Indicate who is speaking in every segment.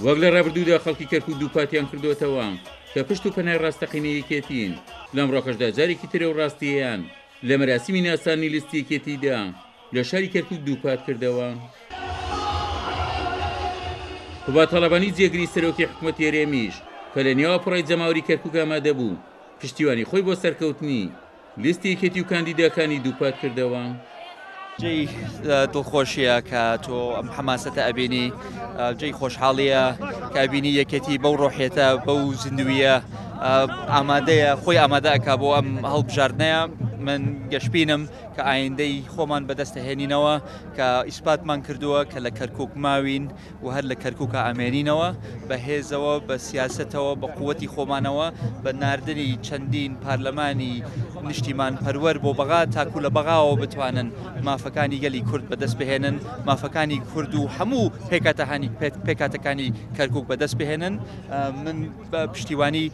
Speaker 1: وەک لە ڕابردوودا خەڵکی کەرکوک دووپاتیان کردۆتەوە کە پشت و پەنای ڕاستەقینەی یەکێتین، لەمڕۆکەشدا جارێکی تر ئەو ڕاستییەیان لە مەراسیمی ناساندنی لیستی یەکێتیدا لە شاری کەرکوک دووپات کردەوە. قوباد تاڵەبانی جێگری سەرۆکی حکومەتی هەرێمیش کە لە نێو ئاپۆرای جەماوەری کەرکوک ئامادە بوو، پشتیوانی خۆی بۆ سەرکەوتنی لیستی یەکێتی و کاندیداکانی دووپات کردەوە.
Speaker 2: جێی دڵخۆشیە کە تۆ ئەم حەماسەتە ئەبینی، جێی خۆشحاڵیە کە ئەبینی یەکێتی بەو ڕۆحیەتە بەو زیندویە ئامادەیە خۆی ئامادە ئەک بۆ ئەم هەڵبژاردنەیە. من گەشبینم کە ئایندەی خۆمان بەدەستە هێنینەوە کە ئیسپاتمان کردووە کە لە کەرکک ماوین و هەر لە کەرکوکا ئەمێنینەوە، بە هێزەوە، بە سیاسەتەوە، بە قوتی خۆمانەوە، بە ناردنی چەندین پارلەمانی نیشتیمان پەروەر بۆ بەغا تاکو لە بەغاوە بتوانن مافەکانی گەلی کورد بەدەست بهێنن، مافەکانی کورد و هەموو پێکهاتەهانی پێکهاتەکانی کەرکوک بەدەست بهێنن. من بە پشتیوانی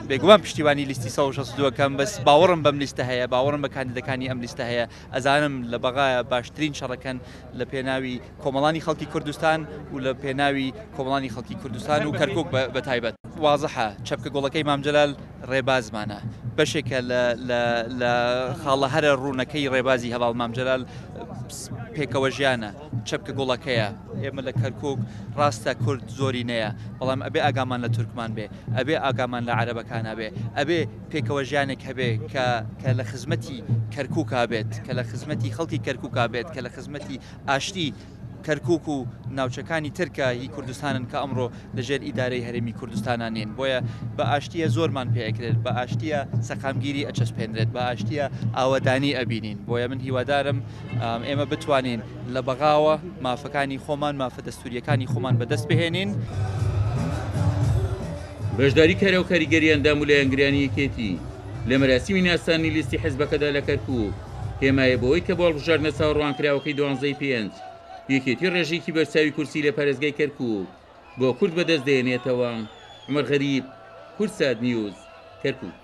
Speaker 2: بێگومان پشتیوانی لیستی 162 ئەکەم، بەس باوەڕم بەم لیستە هەیە، باوەڕم بە کاندیدەکانی ئەم لیستە هەیە، ئەزانم لە بەغایە باشترین شەڕەکەن لە پێناوی کۆمەڵانی خەڵکی کوردستان و لە پێناوی کۆمەڵانی خەڵکی کوردستان و کەرکوک بە تایبەت. وازحە چەپکە گوڵەکەی مام جەلال ڕێبازمانە، بەشێکە لە خاڵە هەرە ڕوونەکەی ڕێبازی هەڤاڵ مام جەلال پێکەوە ژیانە، چەپکە گوڵەکەیە. ئێمە لە کەرکوک ڕاستە کورد زۆرینەیە، بەڵام ئەبێ ئاگامان لە تورکمان بێ، ئەبێ ئاگامان لە عەرەبەکانا بێ، ئەبێ پێکەوە ژیانێک هەبێ کە کە لە خزمەتی کەرکوکا بێت، کە لە خزمەتی خەڵکی کەرکوکا بێت، کە لە خزمەتی ئاشتی کەرکوک و ناوچەکانی تر کە هی کوردستانن کە ئەمڕۆ لە ژێر ئیدارەی هەرێمی کوردستانا نین. بۆیە بە ئاشتیە زۆرمان پێ ئەکرێت، بە ئاشتیە سەقامگیری ئەچەسپێنرێت، بە ئاشتیە ئاوەدانی ئەبینین. بۆیە من هیوادارم ئێمە بتوانین لە بەغاوە مافەکانی خۆمان، مافە دەستوریەکانی خۆمان بەدەست بهێنین.
Speaker 1: بەشداری کارا و کاریگەری ئەندام و لایەنگرانی یەکێتی لە مەراسیمی ناساندنی لیستی حزبەکەدا لە کەرکوک هێمایە بەوەی کە بۆ هەڵبژاردنە چاوەڕوانکراوەکەی دوانزەی پێنج یەکێتی ڕێژەیەکی بەرچاوی کورسی لە پارێزگای کەرکوک بۆ کورد بەدەست دەهێنێتەوە. عومەر غەریب، کوردسات نیوز، کەرکوک.